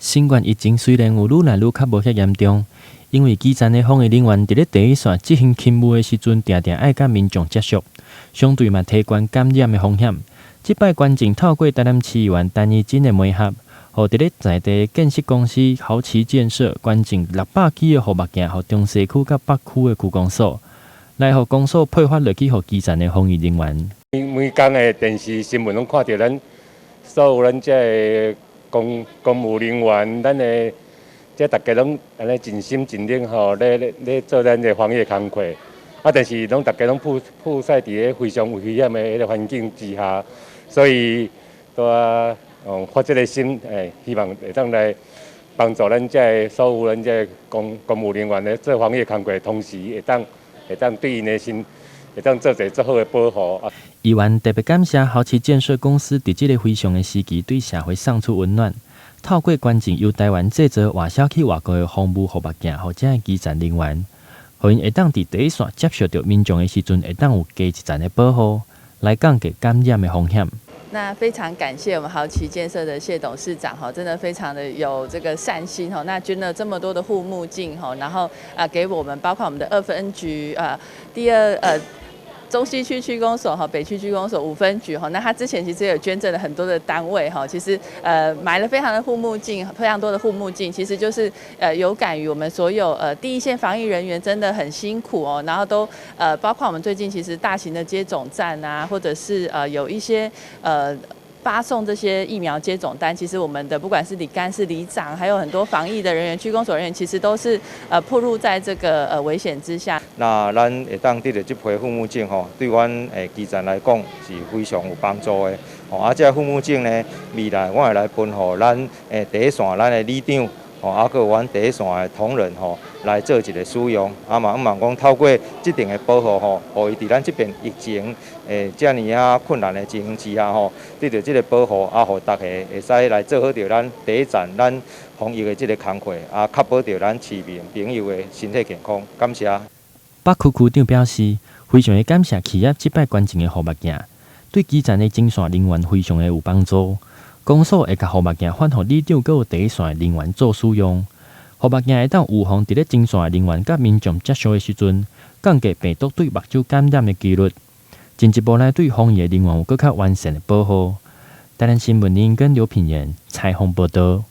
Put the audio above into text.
新冠疫情雖然有愈來愈較無遐嚴重，因為基層的防疫人員佇咧第一線執行勤務的時陣，定定愛佮民眾接觸，相對嘛提懸感染的風險。這擺捐贈透過台南市議員陳怡貞的媒合，予佇咧在地建設公司豪奇建設捐贈600支的護目鏡，予中西區佮北區的區公所，來予公所配發落去予基層的防疫人員。每每工的電視新聞攏看著咱所有咱這个公務人員，咱的這逐家攏按呢盡心盡力吼，咧做咱的防疫工課。啊，但是攏逐家攏曝曬佇咧非常危險的彼个環境之下，所以拄仔發這个心，希望會當來幫助咱這个所有咱這个公務人員咧做防疫工課，同時會當對𪜶的身會當做一个足好的保護。議員特別感謝豪奇建設公司佇這个非常的時期對社會送出溫暖，透過捐贈由台灣製造、外銷去外國的防霧護目鏡，予遮的基層人員，予𪜶會當佇第一線接觸著民眾的時陣，會當有加一層的保護，來降低感染的風險。那非常感謝我們豪奇建設的謝董事長哈，真的非常的有這個善心哈，那捐了這麼多的護目鏡哈，然後啊給我們包括我們的二分局啊，第二中西區區公所哈，北區區公所五分局哈，那他之前其實也有捐贈了很多的單位哈，其實買了非常的護目鏡，非常多的護目鏡，其實就是有感於我們所有第一線防疫人員真的很辛苦哦，然後都包括我們最近其實大型的接種站啊，或者是有一些發送這些疫苗接種單，其實我們的不管是里幹事、里長，還有很多防疫的人員、區公所人員，其實都是暴露在這個危險之下。那咱會當得著這批護目鏡吼，對阮基層來講是非常有幫助的。吼，啊，這護目鏡呢，未來阮會來分予咱第一線咱的里長，吼，啊，閣有阮第一線的同仁吼，來做一个使用。啊嘛，向望講透過這定的保護吼，予伊佇咱這邊疫情遮爾仔困難的情形之下吼，得著這个保護，啊，予逐家會使來做好著咱第一站咱防疫的這个工課，啊，確保著咱市民朋友的身體健康。感謝。北區區長表示，非常的感謝企業這擺捐贈的護目鏡，對基層的前線人員非常的有幫助。公所會共護目鏡發予里長閣有第一線的人員做使用。護目鏡會當預防佇咧前線的人員佮民眾接觸的時陣，降低病毒對目睭感染的幾率，進一步來對防疫的人員有閣較完善的保護。台南新聞林跟劉品言採訪報導。